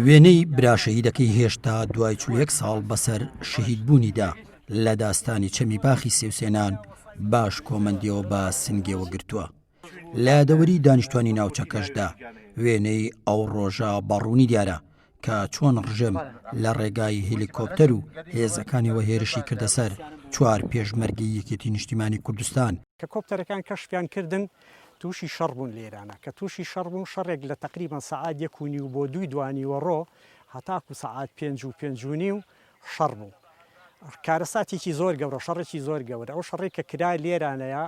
وێنەی برا شەهیدەکەی هێشتا دوای 41 ساڵ بەسەر شەهیدبوونیدا لە داستانی چەمی باخی سێوسێنان باش کۆمەندیەوە بە سنگێوە گرتووە. لە یادەوەری دانیشتوانی ناوچەکەشدا وێنەی ئەو ڕۆژە بە ڕوونی دیارە کە چۆن ڕژێم لە ڕێگای هێلیکۆپتەر و هێزەکانیەوە هێرشی کردە سەر چوار پێشمەرگەی یەکێتی نیشتیمانی کوردستان. کە کۆپتەرەکان کەشفیان کردن تووشی شەڕ بوون لێرانە کە تووشی شەڕ بوون شەڕێک لە تەقریبەن سەعات یەک و نیو بۆ دووی دوانیوەڕۆ هەتاکو سەعات پێنج و پێنج و نیو شەڕ بوو کارەساتێکی زۆر گەورە شەڕێکی زۆر گەورە ئەو شەڕێک کە کرا لێرانەیە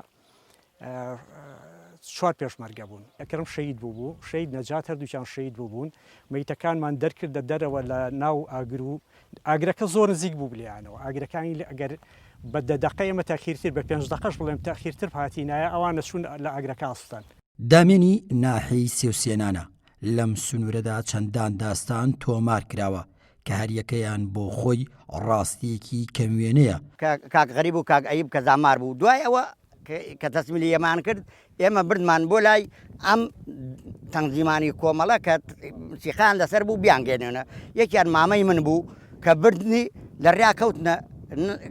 چوار پێشمەرگە بوون ئەکرم شەید بوو بوو شەید نەجات هەردووکیان شەید بوو بوون مەیتەکانمان دەرکردە دەرەوە لە ناو ئاگر و ئاگرەکە زۆر نزیک بوو لێیانەوە ئاگرەکانی لە ئەگەر بە دە دەقە ئێمە تاخیرتر بە پێنج دەقەش بڵێم تاخیرتر هاتینایە ئەوان نەچوون لە ئاگرەکە ئاسوتان. دامێنی ناحیەی سێوسێنانە، لەم سنوورەدا چەندان داستان تۆمار کراوە کە هەریەکەیان بۆ خۆی ڕاستییەکی کەموێنەیە. کە کاک غەریب و کاک ئەیوب کە زامار بوو دوای ئەوە کە تەسمیلی ئێمەیان کرد ئێمە بردمان بۆ لای ئەم تەنزیمانی کۆمەڵە کە سیخان لەسەر بوو بیانگەێنێنە یەکیان مامەی من بوو کە بردنی لە ڕیا کەوتنە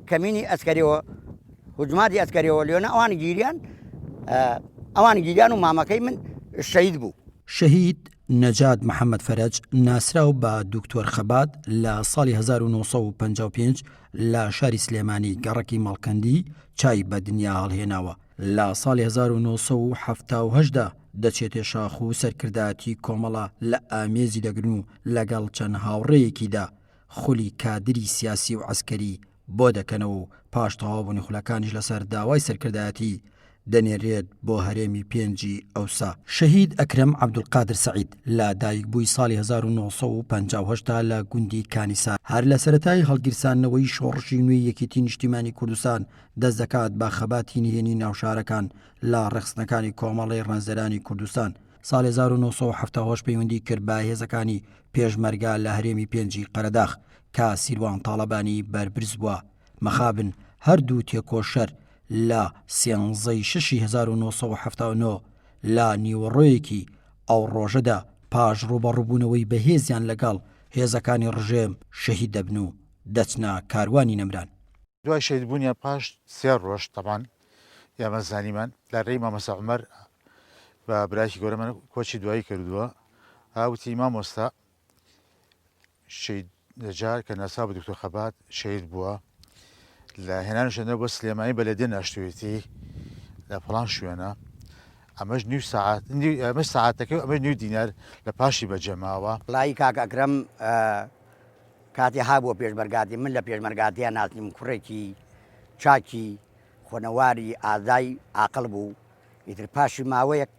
کەمینی ئەسکەریەوە هجماتی ئەسکەریەوە لێنە ئەوان گیریان ئەوان گیریان و مامەکەی من شەید بوو. شەهید نەجات محەمەد فەرەج ناسراو بە دکتۆر خەبات لە ساڵی 1955 لە شاری سلێمانی گەڕەکی مەڵکەندی چای بە دنیا هەڵهێناوە، لە ساڵی 1978 دا دەچێتێ شاخ و سەرکردایەتی کۆمەڵە لە ئامێزی دەگرن و لەگەڵ چەند هاوڕێیەکیدا خولی کادری سیاسی و عەسکەری بۆ دەکەنەوە و پاش تەواوبوونی خولەکانیش لەسەر داوای سەرکردایەتی دەنێرێت بۆ هەرێمی پێنجی ئەوسا. شەهید ئەکرەم عەبدولقادر سەعید لە دایکبووی ساڵی 1958 لە گوندی کانیسار، هەر لە سەرەتای هەڵگیرساندنەوەی شۆڕشی نوێی یەکێتی نیشتیمانی کوردستان دەست دەکات بە خەباتی نهێنی ناوشارەکان لە ڕێکخستنەکانی کۆمەڵەی ڕەنجدەرانی کوردستان ساڵی 1978 پەیوەندی کرد بە هێزەکانی پێشمەرگە لە هەرێمی پێنجی قەرەداخ کە سیروان تاڵەبانی بەرپرس بووە، مەخابن هەردوو تێکۆشەر لە سێنزەی شەشی 1979 لە نیوەڕۆیەکی ئەو ڕۆژەدا پاش ڕووبەڕووبوونەوەی بەهێزیان لەگەڵ هێزەکانی ڕژێم شەهید دەبن و دەچنە کاروانی نەمران. دوای شەهیدبوونیان پاش سێ ڕۆژ تەبعەن ئێمە زانیمان لە رێی مامۆستا عومەر بە برایەکی گەورەمان کۆچی دوایی کردووە وتی مامۆستا شەهید نەجار کە ناسا بە دکتۆر خەبات شەهید بووە لە هێنان شوێنە بۆ سلێمانی بە لێدێ ناشتوێتی لە فڵان شوێنە ئەمەش نیو ساعت ئەمەش ساعتەکە ئەمەش نیو دینار لە پاشی بەجێماوە. وەڵایی کاک ئەکرەم کاتێ ها بۆ پێشمەرگاتی من لە پێشمەرگاتیا ناسیم کوڕێکی چاکی خۆنەواری ئازای ئاقڵ بوو ئیتر پاشی ماوەیەک.